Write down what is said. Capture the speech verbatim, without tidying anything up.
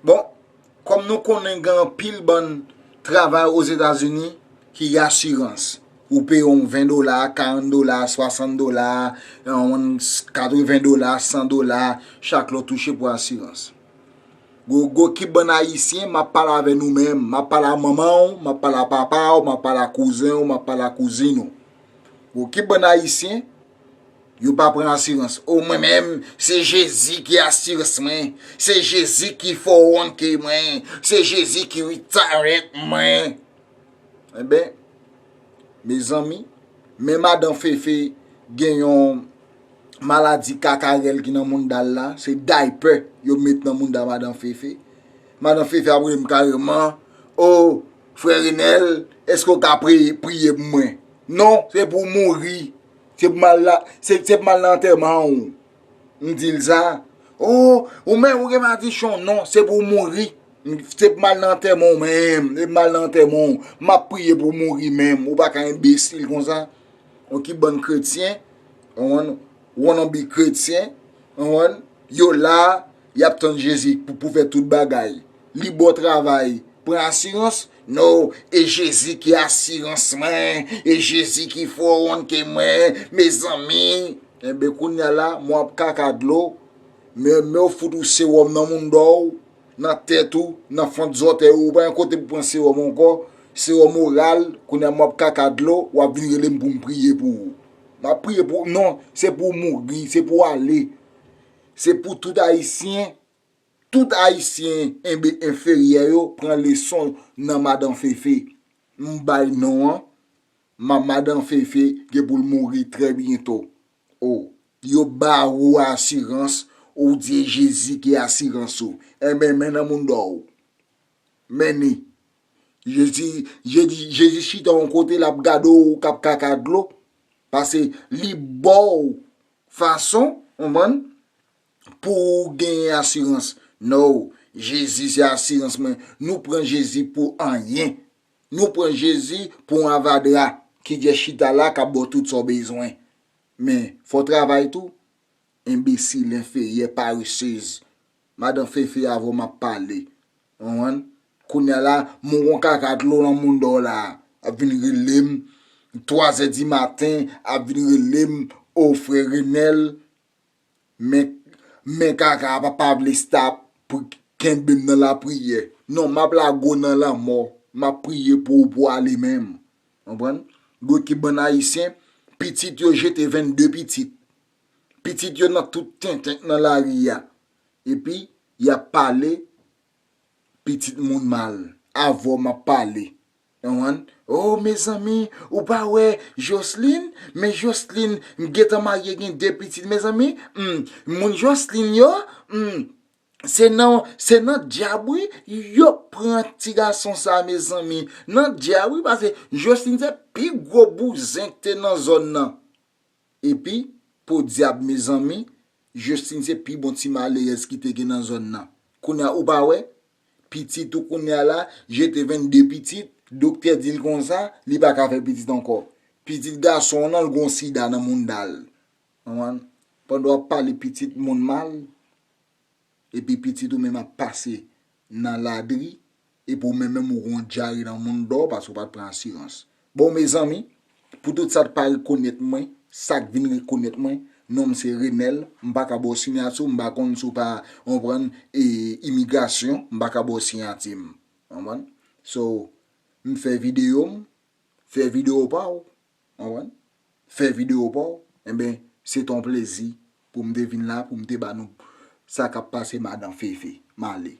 Bon, kòm nou konnen gen anpil bann travay Ozetazini ki gen asirans. Ou peye yon ven dola, karant dola, swasant dola, yon katreven dola, san dola, chak lè w touche pou asirans. Gwo, gwo ki bann Ayisyen, m ap pale avè nou menm, m ap pale a manman w, m ap pale a papa w, m ap pale a kouzen w, m ap pale a kouzin w. Gwo ki bann Ayisyen, yo pa pran asirans. O mwen menm, se Jezi ki asirans mwen. Se Jezi ki four one K mwen. Se Jezi ki retirement mwen. Enben, mezanmi, men madan Fefe gen yon maladi kakarèl ki nan mounda l la. Se daypè yo met nan mounda madan Fefe. Madan Fefe ap rele m kareman, o, frè Renèl, èske w ka priye, priye pou mwen? Non, se pou w mouri. Se pou m al la, se, se pou m al nan antèman w. M di l sa. O, ou menm ou gen madichon? Non, se pou w mouri. Se pou m al nan antèman w menm. Se pou m al nan antèman w. M ap priye pou w mouri menm. Ou pa ka enbesil konsa. Yon ki bann kretyen, yon, wannabe kretyen, yon, yo la, y ap tann Jezi pou, pou fè tout bagay. Li ba w travay, pran asirans? No, e Jezi ki asirans mwen, e Jezi ki four one K mwen, mezanmi. Enben, kounye a la, mwen ap kaka dlo, men, men w fout ou sewòm nan mounda w, nan tèt ou, nan fant zòtèy ou, ou pa gen kote pou pran sewòm ankò, sewòm oral, kounye a mwen ap kaka dlo, w ap vin rele m pou m priye pou ou. M ap priye pou ou, non, se pou w mouri, se pou w ale. Se pou tout Ayisyen, tout Ayisyen enbe enferyè yo pran leson nan madan Fefe. M bay non an, ma, madan Fefe gen pou l mouri trè byento. O, yo ba ou asirans, ou di e Jezi ki asirans ou. Enben, men nan mounda w. Men ni. Jezi, Jezi, Jezi chita yon kote, l ap gade w k ap kaka dlo. Paske li ba w fason, konprann, pou w genyen asirans. No, Jezi se asirans mwen. Nou pran Jezi pou anyen. Nou pran Jezi pou yon avadra ki djè chita la k ap ba w tout sa w bezwen. Men, fò w travay tou. Enbesil, enferyè, paresez. Madan Fefe avè w m ap pale. Konprann? Kounye a la, m gon kaka dlo nan mounda w la. Ap vin rele m, twazè di maten, ap vin rele m, o frè Renèl, men, men kaka a pa, pa vle stop pou kenbe m nan lapriyè. Non, m ap lage w nan lanmò. M ap priye pou ou pou w ale menm. Konprann? Gwo ki bann Ayisyen, pitit yo jete vennde pitit. Pitit yo nan tout tenten nan lari a. Epi, y ap pale pitit moun mal. Avè w m ap pale. Konprann? O, mezanmi, ou pa wè Jocelyn? Men Jocelyn, m gentan marye gen de pitit, mezanmi. Hmm, moun Jocelyn yo, hmm, se nan, se nan dyab, wi, yo pran ti gason sa, mezanmi. Nan dyab, wi, paske Jocelyn se pi gwo bouzen k te nan zòn nan. Epi, podyab, mezanmi, Jocelyn se pi bon ti malerèz ki te gen nan zòn nan. Kounye a, ou pa wè? Pitit ou kounye a la, jete vennde pitit, doktè di l konsa, li pa ka fè pitit ankò. Pitit gason w nan, l gon sida nan mounda l. Konprann? Pandan w ap pale pitit moun mal, epi pitit ou menm ap pase nan ladri, epi ou menm menm ou gon dyare nan mounda w paske w pa t pran asirans. Bon, mezanmi, pou tout sa k pa rekonèt mwen, sa k vin rekonèt mwen, non m se Renèl, m pa ka ba w siyati w, m pa konn si w pa, konprann, e, imigrasyon, m pa ka ba w siyati m. Konprann? So, m fè videyo m, fè videyo pa w. Konprann? Fè videyo pa w, enben, se t on plezi pou m te vin la, pou m te ba nou sa k ap pase madan Fefe. M ale.